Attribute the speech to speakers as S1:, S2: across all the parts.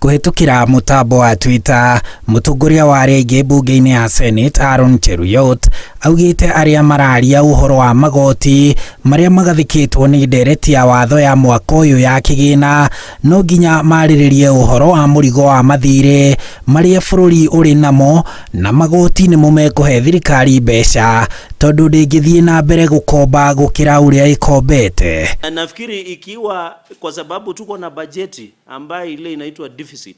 S1: Kũhĩtũkĩra mũtambo wa Twitter, mũtongoria wa arĩa aingĩ mbunge-inĩ ya Senate Aaron Cheruiyot augĩte arĩa mararia ũhoro wa magoti marĩa magathĩkĩtwo nĩ ndereti ya watho ya mwaka ũyũ ya kĩgĩna no nginya marĩrĩrie ũhoro wa mũrigo wa mathirĩ marĩa bũrũri ũrĩ namo na magoti nĩmo mekũhe thirikari mbeca tondũ ndĩngĩthiĩ na mbere gũkomba gũkĩra ũrĩa ĩkombete.
S2: Na nafikiri ikiwa kwa sababu tuko na bajeti ambayo ile inaitwa deficit,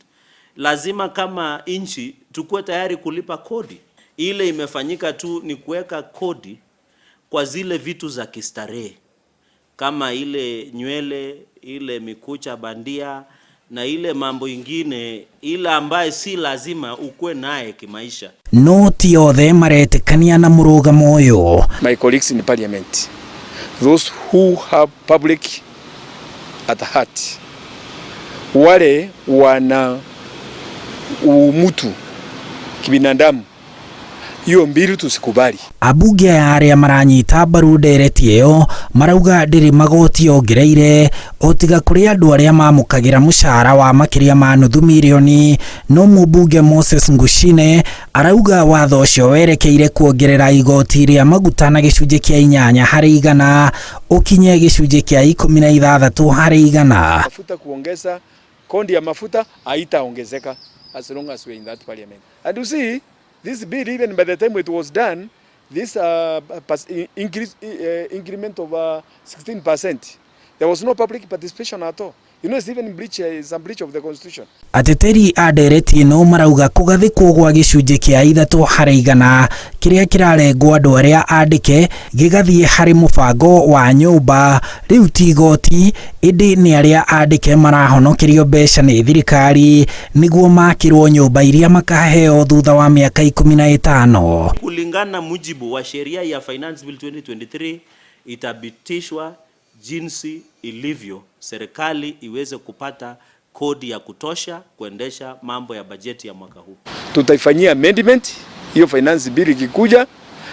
S2: lazima kama nchi tukuwe tayari kulipa kodi. Ile imefanyika tu ni kuweka kodi kwa zile vitu za kistarehe kama ile nywele, ile mikucha bandia na ile mambo ingine ile ambaye si lazima ukuwe naye kimaisha.
S1: No ti othe maretĩkania na mũrũgamo ũyũ.
S3: My colleagues in parliament, those who have public at heart, wale wana umutu kibinadamu, hiyo mbili tusikubali.
S1: Ambunge aya arĩa maranyita mbaru ndereti ĩyo marauga ndĩrĩ magoti yongereire o tiga kũrĩ andũ arĩa mamũkagĩra mũcara wa makĩria ma nuthu mirioni. No mũmbunge Moses Ngushine arauga watho ũcio werekeire kuongerera igoti rĩa maguta na gĩcunjĩ kĩa 8% ũkinye gĩcunjĩ kĩa 16%.
S3: Mafuta kuongeza kodi ya mafuta haitaongezeka as long as we are in that parliament. And you see, this bill, even by the time it was done, this increase, increment of 16%, there was no public participation at all. It's even breach, it's a breach of the constitution.
S1: Ateteri a ndereti ĩno marauga kũgathĩkwo gwa gĩcunjĩ kĩa 3% kĩrĩa kĩrarengwo andũ arĩa andĩke gĩgathiĩ harĩ mũbango wa nyũmba rĩu ti igoti ĩndĩ nĩ arĩa andĩke marahonokerio mbeca nĩ thirikari nĩguo makĩrwo nyũmba iria makaheo thutha wa mĩaka 15.
S2: Kulingana na mujibu wa sheria ya Finance Bill 2023 itapitishwa jinsi ilivyo, serikali iweze kupata kodi ya kutosha kuendesha mambo ya bajeti ya mwaka huu.
S3: Tutaifanyia amendment hiyo finance bill ikikuja,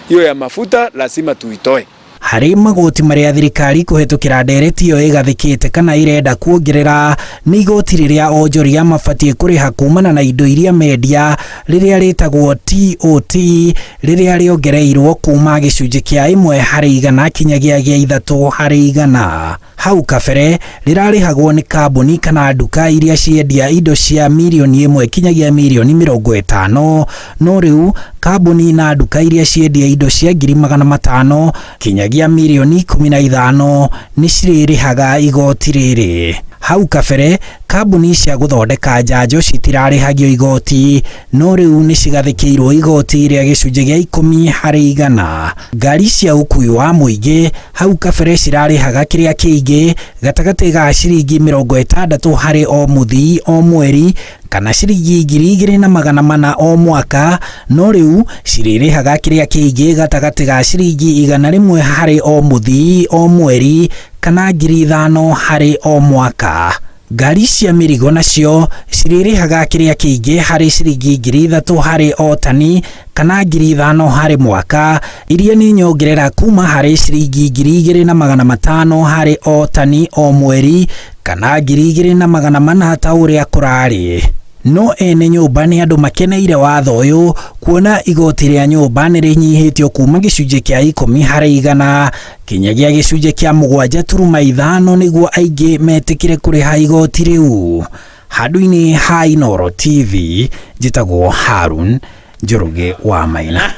S3: hiyo ya mafuta lazima tuitoe.
S1: Harĩ magoti marĩa thirikari kũhĩtũkĩra ndereti ĩyo ĩgathĩkĩte kana irenda kuongerera nĩ igoti rĩrĩa onjoria mabatiĩ kũrĩha kumana na indo iria mendia rĩrĩa rĩtagwo TOT rĩrĩa rĩongereirwo kuma gĩcunjĩ kĩa 1% kinyagia gĩa 3%. Hau kabere rĩrarĩhagwo nĩ kambuni kana nduka iria ciendia indo cia mirioni 1 kinyagia mirioni 50, no rĩu kambuni na nduka iria ciendia indo cia 500,000 kinyagia mirioni 15 nĩ cirĩrĩhaga igoti rĩrĩ. Hau kabere kambuni cia gũthondeka njanjo citirarĩhagio igoti, no rĩu nĩ cigathĩkĩirwo igoti rĩa gĩcunjĩ gĩa 10%. Ngari cia ũkui wa mũingĩ hau kabere cirarĩhaga kĩrĩa kĩingĩ gatagatĩ ga ciringi 60 harĩ o mũthii o mweri kana ciringi 2400 o mwaka, no rĩu cirĩrĩhaga kĩrĩa kĩingĩ gatagatĩ ga ciringi 100 harĩ o mũthii o mweri kana 5000 harĩ o mwaka. Ngari cia mĩrigo nacio cirĩrĩhaga kĩrĩa kĩingĩ harĩ ciringi 3000 harĩ o tani kana 5000 harĩ mwaka, iria nĩ nyongerera kuma harĩ ciringi 2500 harĩ o tani o mweri kana 2400 ta ũrĩa kũrarĩ. No ene nyũmba nĩ andũ makeneire watho ũyũ kuona igoti rĩa nyũmba nĩ rĩnyihĩtio kuma gĩcunjĩ kĩa 10% kinyagia gĩcunjĩ kĩa 7.5 nĩguo aingĩ metĩkĩre kũrĩha igoti rĩu. Handũ-inĩ ha Inooro TV njĩtagwo Harun Njoroge wa Maina.